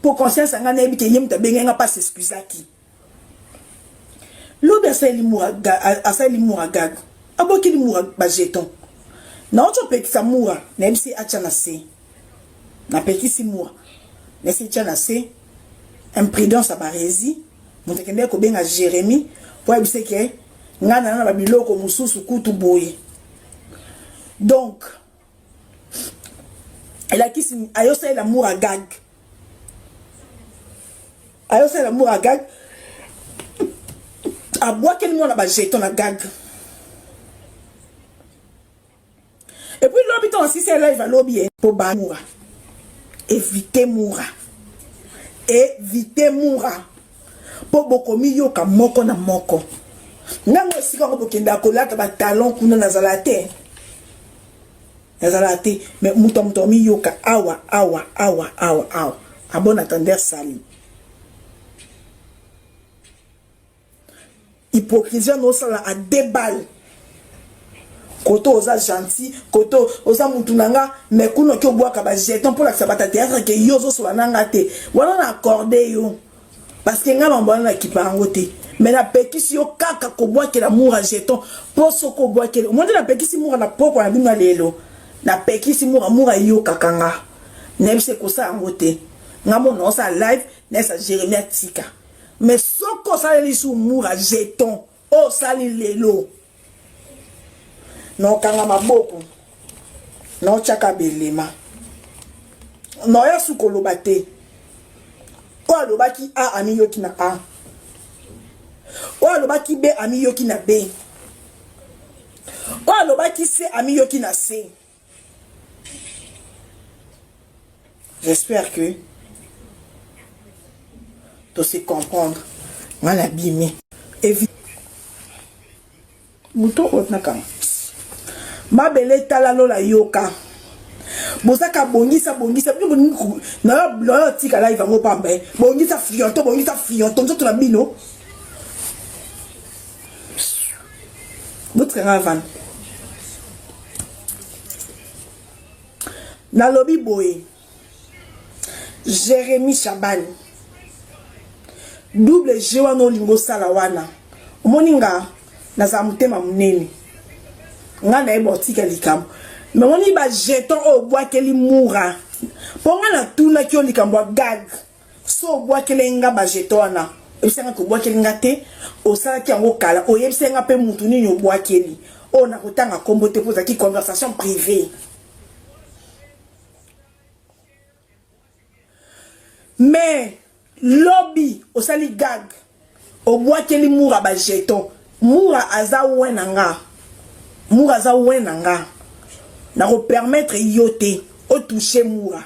Mpo conscience ya ngai nayebi ke ye moto abengai nga mpe asexcusaki. Lobi asaleli mura asaleli mura gag. Abwakeli mura ba jeton. Nauti opekisa mura, nayebisi ye atya na se. Napekisi mura. Nayebisi ye tya na se. Imprudence ya barezi. Moto akendaki kobenga Jérémie mpo ayebisa ke ngai nana na babiloko mosusu kutu boye. Donc elakisi ayosalela mura gag. Ayosalela mura gag. Abwakeli mwana ba jeton na gag. Et puis lobi to asisi live alobi ye po ba mura. Éviter mura. Éviter mura. Po bokomi yoka moko na moko. Ngango esika yango bokendaka kolata ba talon kuna nazala te. Nazala te. Mais moto moto amiyoka awa awa awa awa awa. À bon entendeur salut. Hypocrisie wana osala à deux balles. Koto oza gentil, koto oza mutu na nga, mais kuna oki obwaka ba jetons mpo lakisa bato ya théâtre ke yo ozosola na nga te. Wana na accorde yo. Parce que nga mambo wana nakipa yango te. Mais napekisi yo kaka kobwakela mura jeton mpo soki obwakeli omoni te napekisi mura na pokwa na bino ya lelo. Napekisi mura, mura eyokaka nga. Nayebisi ekosala yango te. Nga mona osala live, nayebisa Jérémie atika. Mais soki osaleli su mura jeton oyo osali lelo na okanga maboko na otyaka belema na oya su koloba te oyo alobaki a amiyoki na a oyo alobaki b amiyoki na b oyo alobaki c amiyoki na c. J'espère que to se comprendre. Nga na bimi. Evi moto oyo nakanga mabele tala lola yoka bozaka bongisa bongisa bino bolingi nayo tika live yango pamba eh. Bongisa fionto bongisa fionto nzoto na bino botika nga vanda. Nalobi boye Jérémy Chabani double G wana olingi osala wana omoni nga nazala motema monene nga nayeba otika likambo me omoni ba jeton oyo obwakeli mura mpo nga natunaki yo likambo ya gag so obwakeli nga ba jeton wana oyebisa nga kobwakeli nga te osalaki yango kala oyebisa nga mpe mutu nini obwakeli oyo nakotanga nkombo te mpo ozalaki conversation privée. Mais lobi osali gag obwakeli mura ba jeton mura aza we na nga mura aza we na nga nako permettre yo te otouche mura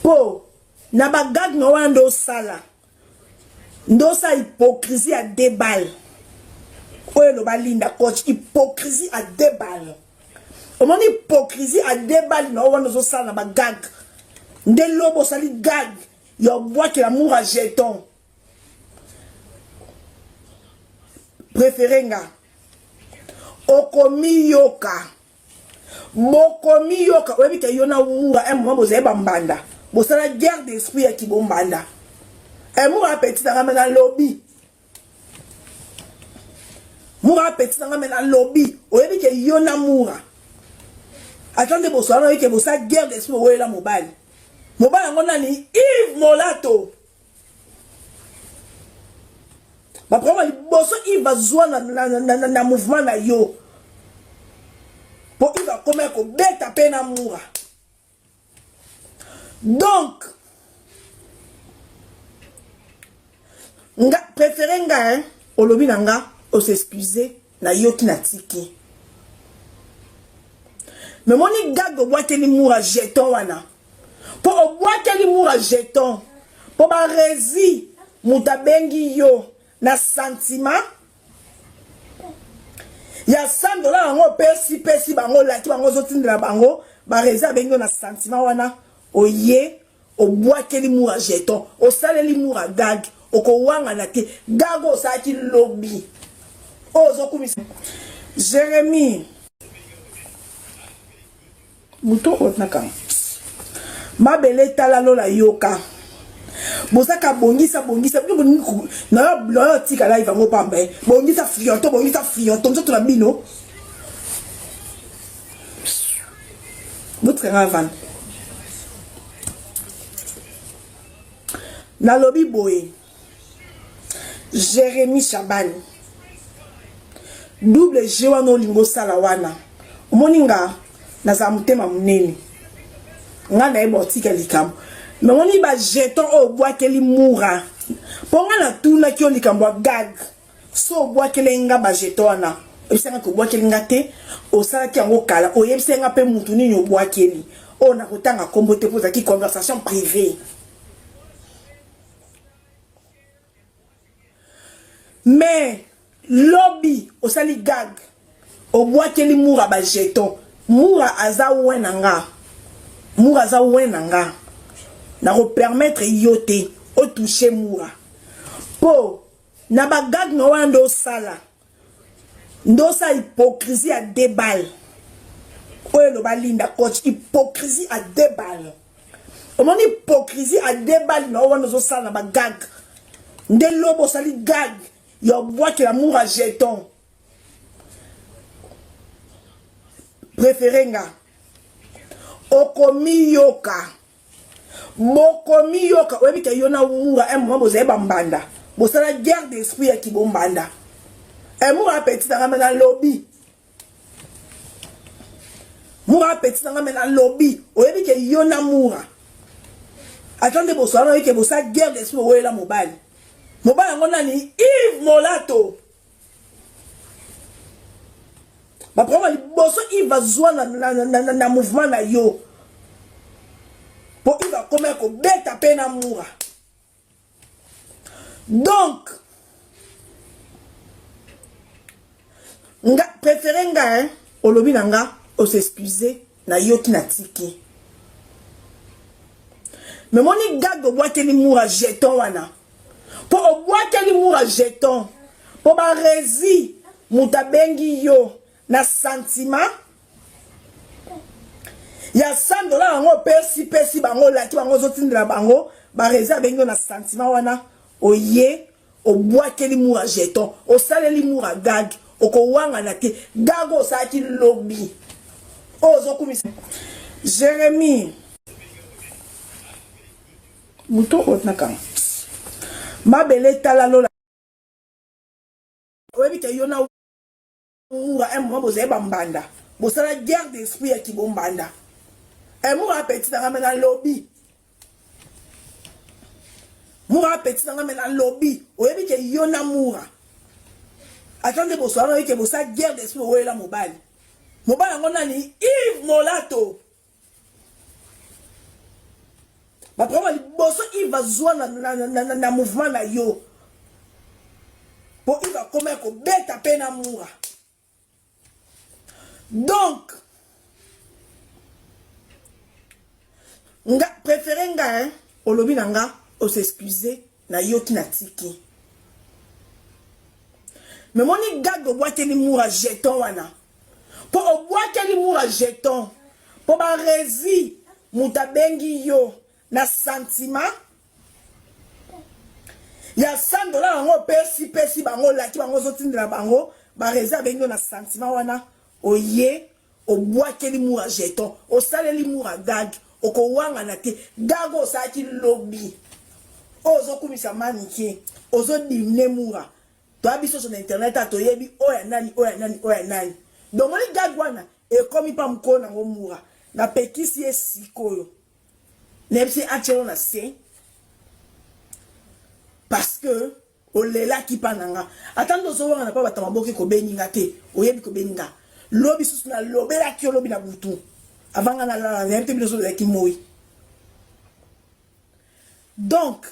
po na ba gag na wana nde osala nde osala hypocrisie ya deux balles oyo eloba Linda coach hypocrisie à deux balles omoni hypocrisie à deux balles na wana ozosala na ba gag nde lobo osali gag ya obwakela mura jeton préféré nga okomiyoka bokomiyoka oyebi ke yo na mura un moment bozali bambanda bosala guerre d'esprit ya kibombanda mura apeti nanga me nalobi mura apeti nanga me nalobi oyebi ke yo na mura ata nde bosala oyebi ke bosala guerre d'esprit bowelela mobali mobali yango nani Yves Molato baprograme liboso Yves azwa na, na, na, na, na mouvement na yo mpo Yves akoma ya kobeta mpe na mura donc nga préféré nga hein, olobi na nga osexcuse nayoki natiki me moni gag obwakeli mura jeton wana mpo obwakeli mura jeton mpo barezi moto abengi yo na sentiment ya 100 dollars yango opesi pesi bango olaki bango ozotindela bango barezi abengi yo na sentiment wana oye obwakeli mura jeton osaleli mura gag okowangana te gag oyo osalaki lobi oyo ozokumisa Jérémie moto oyo nakanga mabele tala lola yoka. Bozaka bongisa bongisa bino bolingi nayo tika live yango pamba eh. Bongisa fionto bongisa fionto nzoto na bino. Botika nga vanda. Nalobi boye. Jérémy Chabani. Double G wana olingo osala wana. Omoni nga nazala motema monene. Nga nayeba otika likambo. Mais omoni ba jeton oyo obwakeli mura. Mpo nga natunaki yo likambo ya gag. So obwakeli nga ba jeton wana. Oyebisa nga kobwakeli nga te. Osalaki yango kala. Oyebisa nga mpe mutu nini obwakeli. Oyo nakotanga kombo te mpo ezalaki conversation privée. Mais lobi osali gag obwakeli mura ba jeton mura aza win na nga mura aza win na nga nako permettre yo te otouche mura po na ba gag na wana nde osala nde osala hypocrisie ya deux balles oyo eloba Linda coach hypocrisie à deux balles omoni hypocrisie à deux balles na wana ozosala na bagag nde lobo osali gag ya obwakela mura jeton préféré nga okomiyoka bokomiyoka oyebi ke yo na mura un moment bozali bambanda bosala guerre d'esprit ya kibombanda mura apeti na nga me nalobi mura apeti na nga me nalobi oyebi ke yo na mura ata nde bosala oyebi ke bosala guerre d'esprit bowelela mobali mobali yango nani Yves Molato baprograme liboso Yves azwa na, na, na, na, na mouvement na yo mpo Yves akoma ya kobeta mpe na mura donc nga préféré nga hein, olobi na nga osexcuse nayoki natiki me moni gag obwakeli mura jeton wana mpo obwakeli mura jeton mpo barezi moto abengi yo na sentiment ya 100 dollar yango opesi pesi bango olaki bango ozotindela bango barezi abengi yo na sentiment wana oye obwakeli mura jeton osaleli mura gag okowangana te gag oyo osalaki lobi oyo ozokumisa Jérémie moto oyo nakanga mabele tala lola oyebi ke yo na mura un moment bozali bambanda bosala guerre d'esprit ya kibombanda mura apeti na nga me nalobi mura apeti na nga me nalobi oyebi ke yo na mura ata nde bosala oyebi ke bosala guerre d'esprit bowelela mobali mobali yango nani Yves Molato baprograme liboso Yves azwa na, na, na, na, na mouvement na yo mpo Yves akoma ya kobeta mpe na mura donc nga préféré nga hein, olobi na nga osexcuse nayoki natiki me moni gag obwakeli mura jeton wana mpo obwakeli mura jeton mpo barezi moto abengi yo na sentiment ya 100 dollar yango opesi pesi bango olaki bango ozotindela bango barezi abengi yo na sentiment wana oye obwakeli mura jeton osaleli mura gag okowangana te gag oyo osalaki lobi oyo ozokumisa manike ozodimne mura toya biso so na internet a toyebi oyo ya nani oyo ya nani oyo ya nani donc moni gag wana ekomi mpa mokolo nango mura napekisi ye sikoyo nayebisi atielo na se parce que olelaki mpa na nga ata nde ozowanga na mpa bato maboki kobengi nga te oyebi kobengi nga lobi susu nalobelaki yo lobi na butu avant nga nalala nayebi te bino ozolelaki moi donc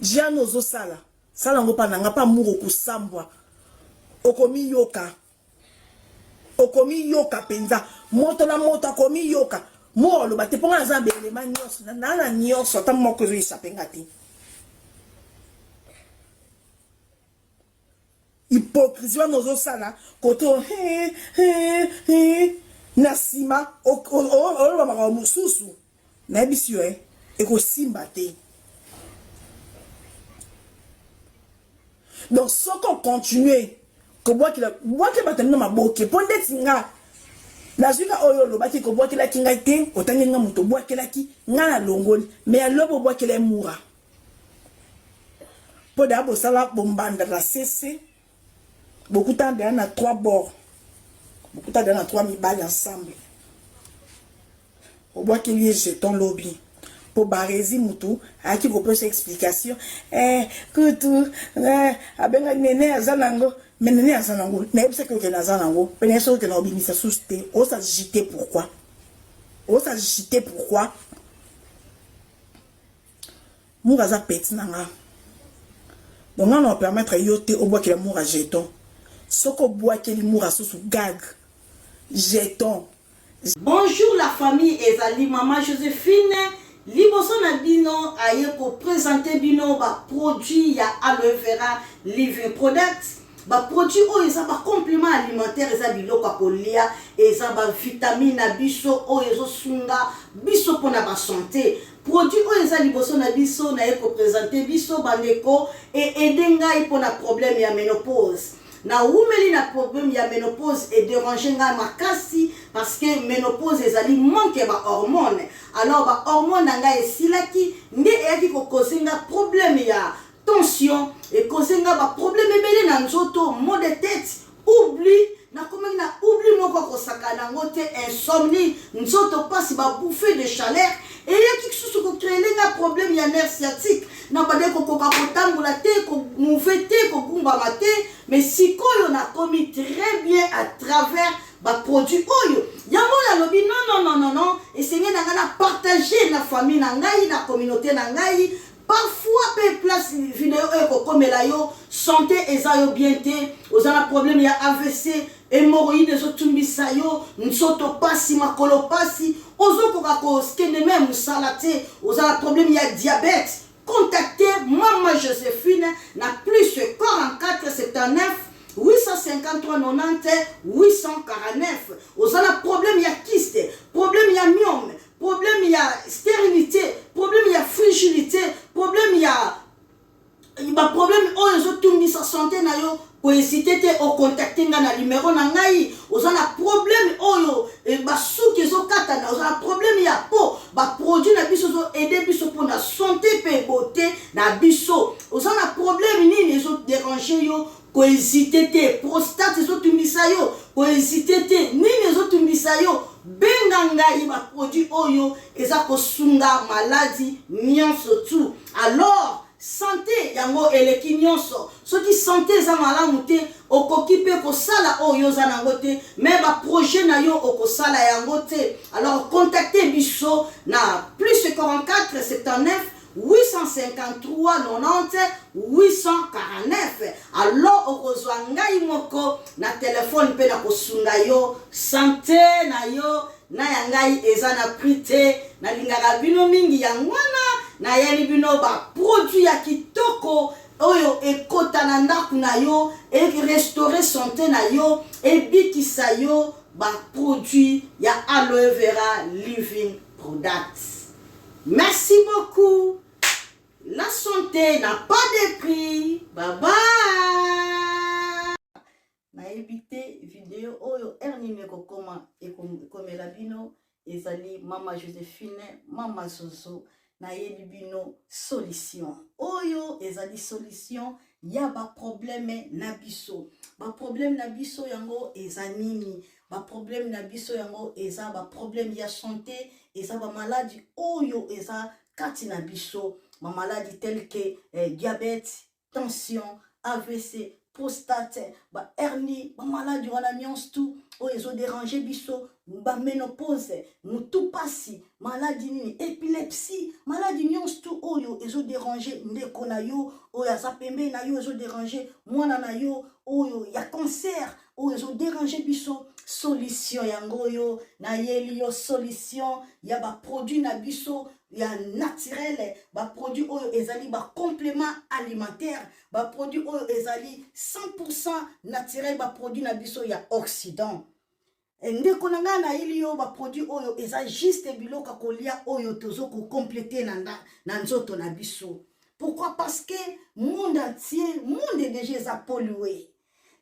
jeanne ozosala sala yango mpa na nga mpa muro kosambwa okomiyoka okomiyoka mpenza moto na moto akomiyoka muro aloba te mpo nga naza na baelema nyonso naa na nyonso ata moko ezoyesape nga te hypocrisie wana ozosala koto na nsima oloba makambo mosusu nayebisi yo ekosimba te. Donc soki ocontinue kobwakela bwakela bato na bino maboke, mpo ndeti nga nazwi ka oyo olobaki kobwakelaki ngai te, otangi nga moto obwakelaki ngai na longoli, mais ya lobi obwakela ye mura mpo daya bosala bombanda na sese, bokutana daya na trois bord, bokutana daya na trois mibali ensemble, obwakeli ye jeton lobi mpo Barezi mutu ayaki kopesa explication, kutu abengaki Nene aza nango, mais Nene aza nango, nayebisaki okende aza nango mpe nayebisaki okende obimisa susu te. Osagite pourquoi? Osagite pourquoi? Mura aza petit na nga, donc nga na opermettre yo te obwakela mura jeton. Soki obwakeli mura susu gag jeton. Bonjour la famille, ezali mama Joséphine liboso na bino, aye koprésenter bino baproduit ya Aloe Vera Living Product. Baproduit oyo eza bacomplément alimentaire, eza biloko ya kolia, eza bavitamine na biso oyo ezosunga biso mpona basanté. Produit oyo eza liboso na biso, naye koprésenter biso bandeko, eaider ngai mpona problème ya ménopause. Nawumeli na problème ya ménopause, edéranger ngai makasi, parce que ménopause ezali manque ya bahormone. Alors bahormone na ngai esilaki, nde eyaki kocauser nga problème ya tension, ecauser nga baproblème ebele na nzoto, maux de tête, oubli, nakomaki na oubli moko akosaka nango te, insomnie, nzoto mpasi, babouffée de chaleur. Eyaki susu kocréer nga problème ya nerf sciatique, na bande kokoka kotambola te, komouve te, kogumbama te. Mais sikoyo nakomi très bien à travers baproduit oyo. Yango nalobi non, non, non, non, non, esenge na ngai na partage na famille na ngai, na communauté na ngai. Parfois mpe place video oyo ekokomela yo, santé eza yo bien te, oza na problème ya AVC, hémorroïde ezotumbisa yo, nzoto pasi, makolo pasi, ozokoka kokende me mosala te, oza na problème ya diabète, contactez Mama Joséphine na plus 44 79 853 90 849. Oza na problème ya kyste, problème ya myome, problème ya stérilité, problème ya frigidité, problème ya baproblème oyo ezotungisa santé na yo, kohésiter te ocontacter ngai na numero na ngai. Oza na problème oyo basuki ezokatana, oza na problème ya peau, baproduit na biso ezoaider biso mpona santé mpe beauté na biso. Oza na problème nini ezodéranger yo, kohésiter te. Prostate ezotungisa yo, kohésiter te. Nini ezotungisa yo, benga ngai. Baproduit oyo eza kosunga maladi nyonso tu. Alors santé yango eleki nyonso. Soki santé eza malamu te, okoki mpe kosala oyo oza nango te, mais baprojet na yo okosala yango te. Alors contacte biso na plus 44 79 853 90 849. Alors okozwa ngai moko na telefone mpe na kosunga yo. Santé na yo na ya ngai eza na prix te. Nalingaka bino mingi, yango wana nayeli bino baproduit ya kitoko oyo ekota na ndako na yo, erestaurer santé na yo, ebikisa yo. Baproduit ya Aloe Vera Living Product. Merci beaucoup. La santé n'a pas de prix. Bye bye. Nayebi te video oyo heure nini ekokoma, ekomela bino. Ezali mama Joséphine, mama Zozo, nayeli bino solution oyo ezali solution ya baproblème na biso. Baproblème na biso yango eza nini? Baproblème na biso yango eza baproblème ya santé, eza bamaladi oyo eza kati na biso, bamaladi tel que diabète, tension, AVC, prostate, bahernie, bamaladi wana nyonso tu oyo ezodéranger biso, baménopause, motu pasi, maladi nini, épilepsie, maladi nyonso tu oyo ezodéranger ndeko na yo oyo aza pembeni na yo, ezodéranger mwana na yo, oyo ya cancer, oyo ezodéranger biso, solution yango oyo nayeli yo, solution ya baproduit na biso ya naturel, baproduit oyo ezali bacomplément alimentaire, baproduit oyo ezali 100 naturel, baproduit na biso ya Occident. Ndeko na ngai, nayeli yo baproduit oyo eza juste biloko ya kolia oyo tozo kocompléter na nzoto na biso. Pourquoi? Parce que monde entier, monde déjà eza pollué.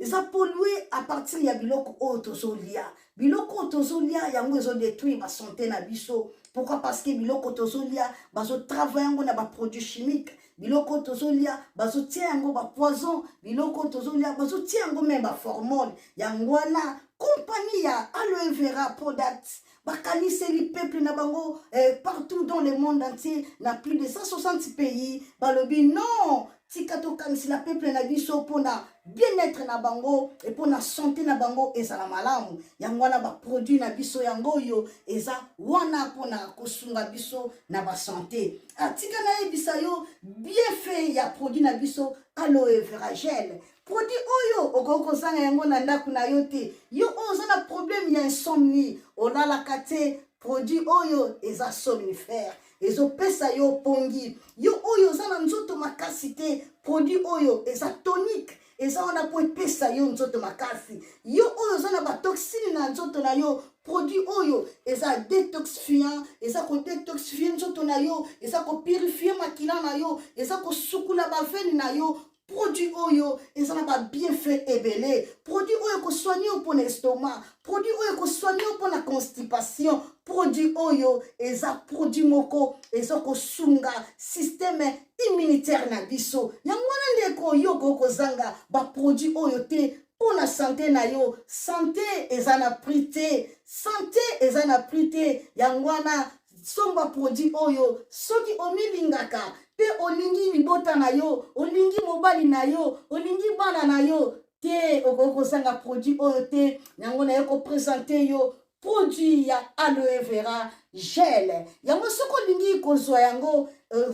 Eza pollué à partir ya biloko oyo tozolia. Biloko oyo tozolia yango ezo détruire ba santé na biso. Pourquoi? Parce que biloko tozolia bazo travailler yango na ba produits chimiques. Biloko oyo tozolia bazotia yango ba poison. Biloko oyo tozolia bazotia yango même ba formol. Yango wana compagnie ya Aloe Vera Products bakaniseli peuple na bango partout dans le monde entier na plus de 160 pays. Balobi non, tika tokanisela peuple na biso mpona bien-être na bango e mpona santé na bango ezala malamu. Yango wana baproduit na biso yango oyo eza wana mpona kosunga biso na basanté. Atika nayebisa yo bienfait ya produit na biso Aloe Vera Gel. Produit oyo okoki kozanga yango na ndako na yo te. Yo oyo oza na problème ya insomnie, olalaka te, produit oyo eza somnifère, ezopesa yo pongi. Yo oyo oza na nzoto makasi te, produit oyo eza tonique, eza wana po epesa yo nzoto makasi. Yo oyo oza na batoxine na nzoto na yo, produit oyo eza détoxifiant, eza kodétoxifie nzoto na yo, eza kopurifie makila na yo, eza kosukula baveine na yo. Produit oyo eza na babienfait ebele. Produit oyo ekosoigne yo mpona estomac, produit oyo ekosoigne yo mpona constipation. Produit oyo eza produit moko eza kosunga système immunitaire na biso. Yango wana ndeko, yo okoki kozanga baproduit oyo te mpona santé na yo. Santé eza na prix te, santé eza na prix te. Yango wana somba produit oyo soki omilingaka mpe olingi libota na yo, olingi mobali na yo, olingi bana na yo te, okoki kozanga produit oyo te. Yango naye kopresente yo produit ya Aloe Vera Gel. Yango soki olingi kozwa yango,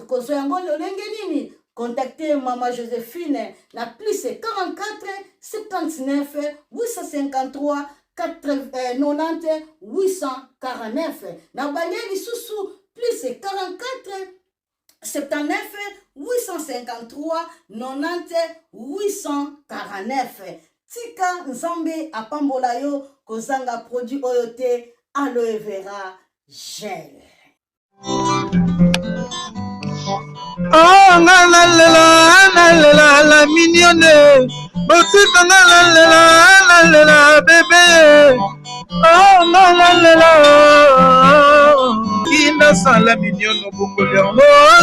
kozwa yango lolenge nini? Contacte Mama Joséphine na plus 44 79 853 90 849. Na balie lisusu plus 44 79 853 90 849. Tika Nzambe apambola yo, kozanga produit oyo te, Aloe Vera Gel. Oh, nga nalela, nalela la mignonne, botika nga nalela, nalela bebe. Oh, nga nalela kinasala mignonne, obongoli yango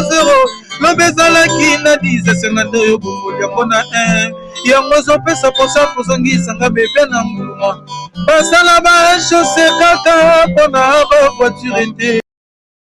0, lobi ezalaki na 10, esenga nde oyo obongoli yango na 1. Yango ezopesa mposa kozongisanga bebe na nguluma. Basala bachose kaka mpona bavoiture te.